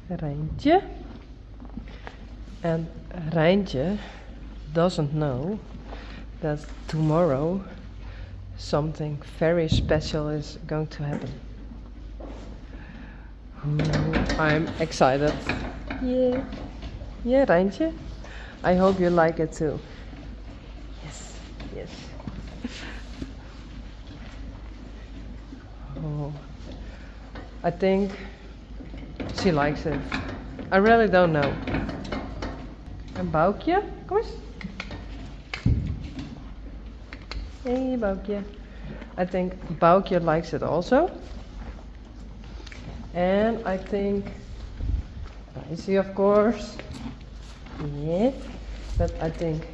Reintje. And Reintje doesn't know that tomorrow something very special is going to happen. I'm excited. Yeah. Yeah, Reintje. I hope you like it too. Yes, yes. Oh, I think she likes it. I really don't know. En Boukje, kom eens. Hey Boukje. I think Boukje likes it also. And I think Reisy, of course. Yeah. But I think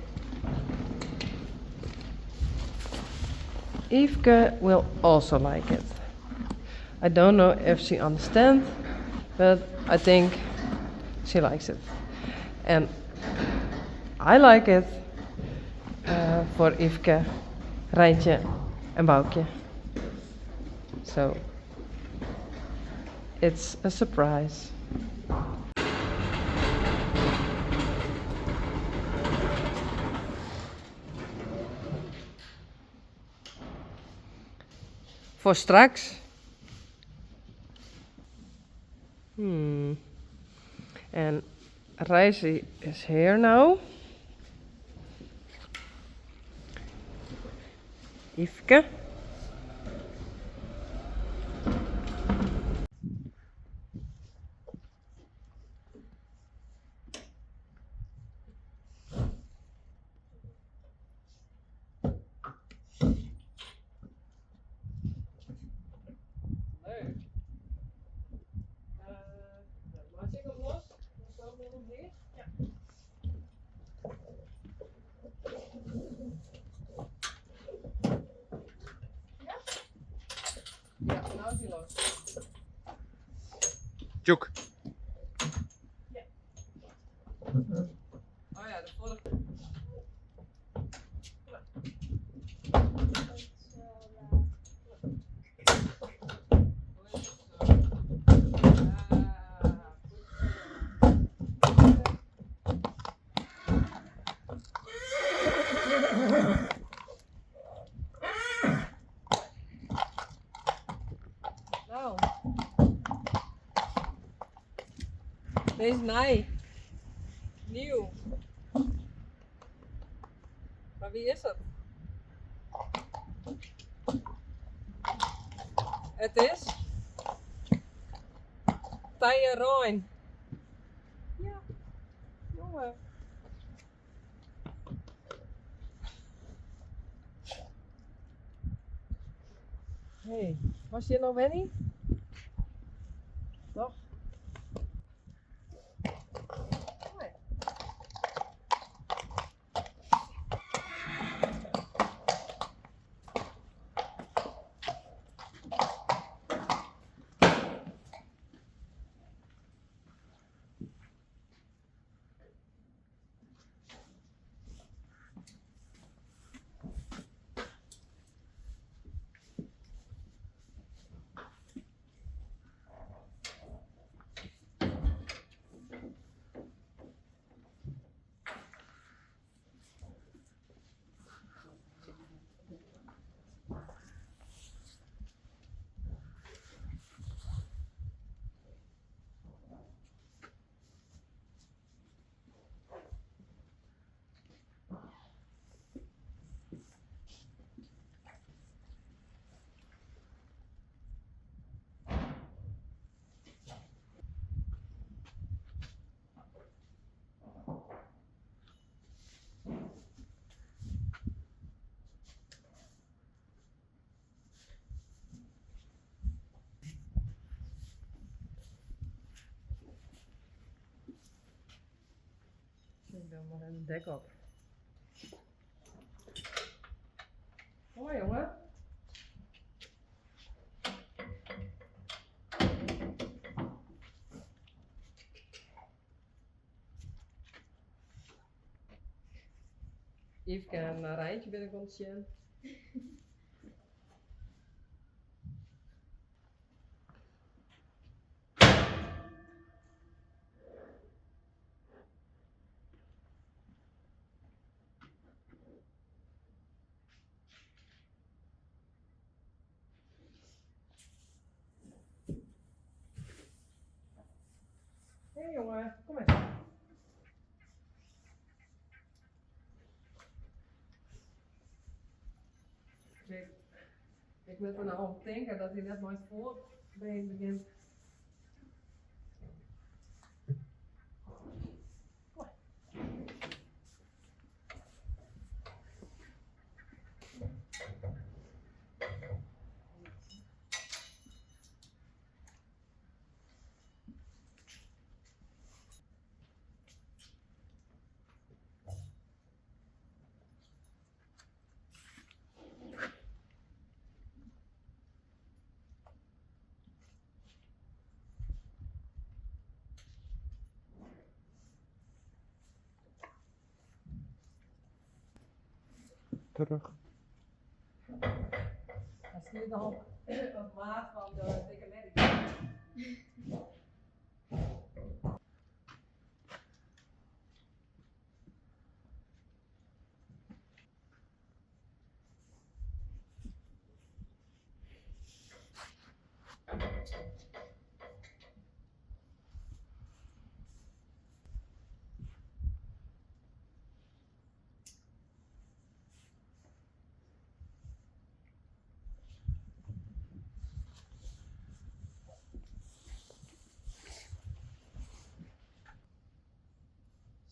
Yfke will also like it. I don't know if she understands, but I think she likes it. And I like it for Yfke, Reintje and Boukje. So it's a surprise. Voor straks. And Reisy is here now. Yfke. Leuk. Maak ik hem los? Dan stoot ik hem hier. Ja. Ja? Ja, nou is hij los. Tjoek. Ja. Oh ja, de vorige. Nou. Deze is nij. Nieuw. Maar wie is het? Het is Tije Roin. Ja, jongen. Hey, was je nog Wenny? Toch? Ik dan maar een dek op. Hoi jongen. Yfke en Reintje binnenkomt zien. moat der no om tinke dat hy net mei it foarbeen begjint. Terug. Hy stiet noch op maat fan de dikke merrie.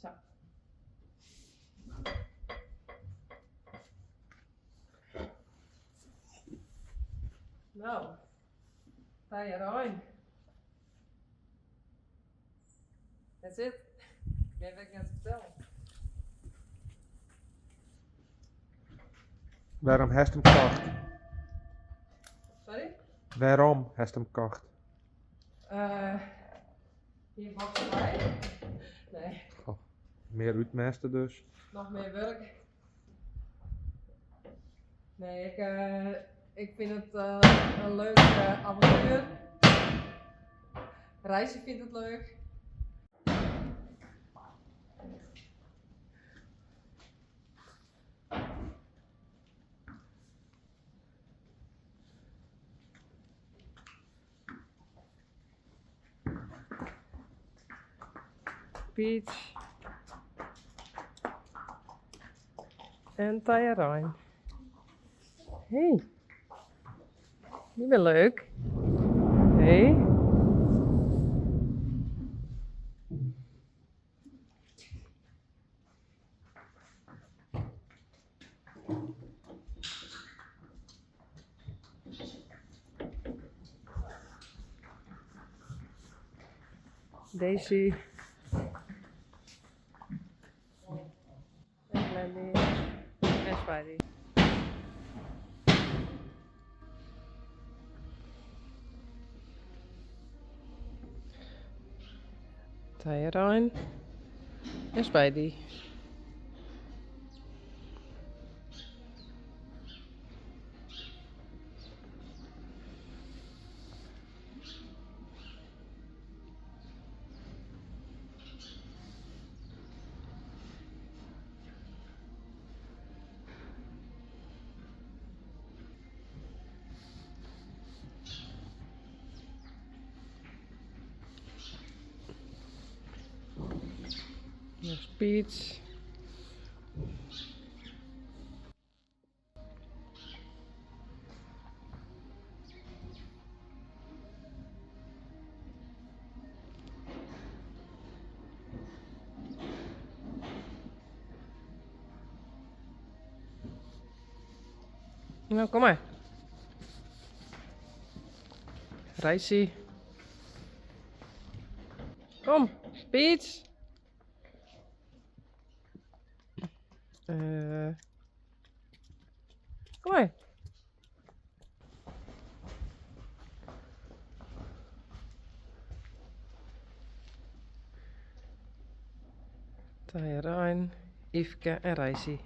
Sa. No, Taya Rein. That's it. Mear wit ik net te fertellen. Wêrom hast him kocht? Sorry? Wêrom hast him kocht? Hier box erbij. Nee. Goh, mear útmêste dus. Noch mear wurk. Nee, ik fyn it in leuk avontuer. Reisje fynt it leuk. Peach. En Taya Rein. Hey. Dy binne leuk. Hey. Daisy. En Glendy. En Spidey. Taya Rein. En Spidey. Peach. No, kom mar. Reisy. Kom, Peach. Kom mar. Taya Rein, Yfke en Reisy.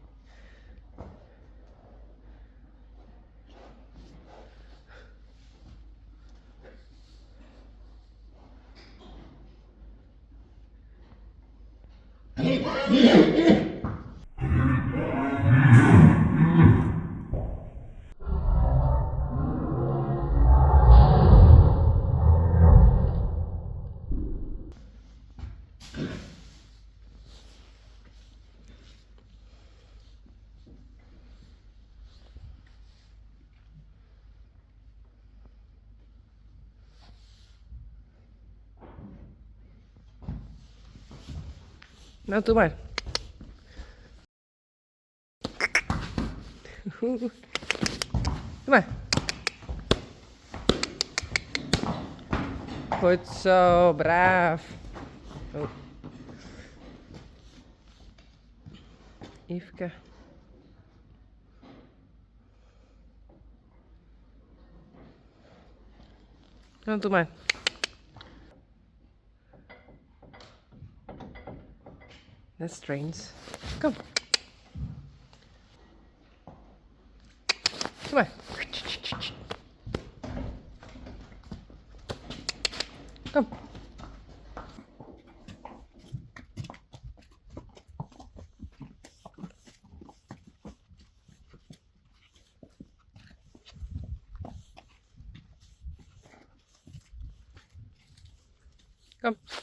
No, doe mar. Doe mar. Goed zo, braaf. Oh. Yfke. No, doe mar. That's strange. Kom. Doe mar. Kom. Kom.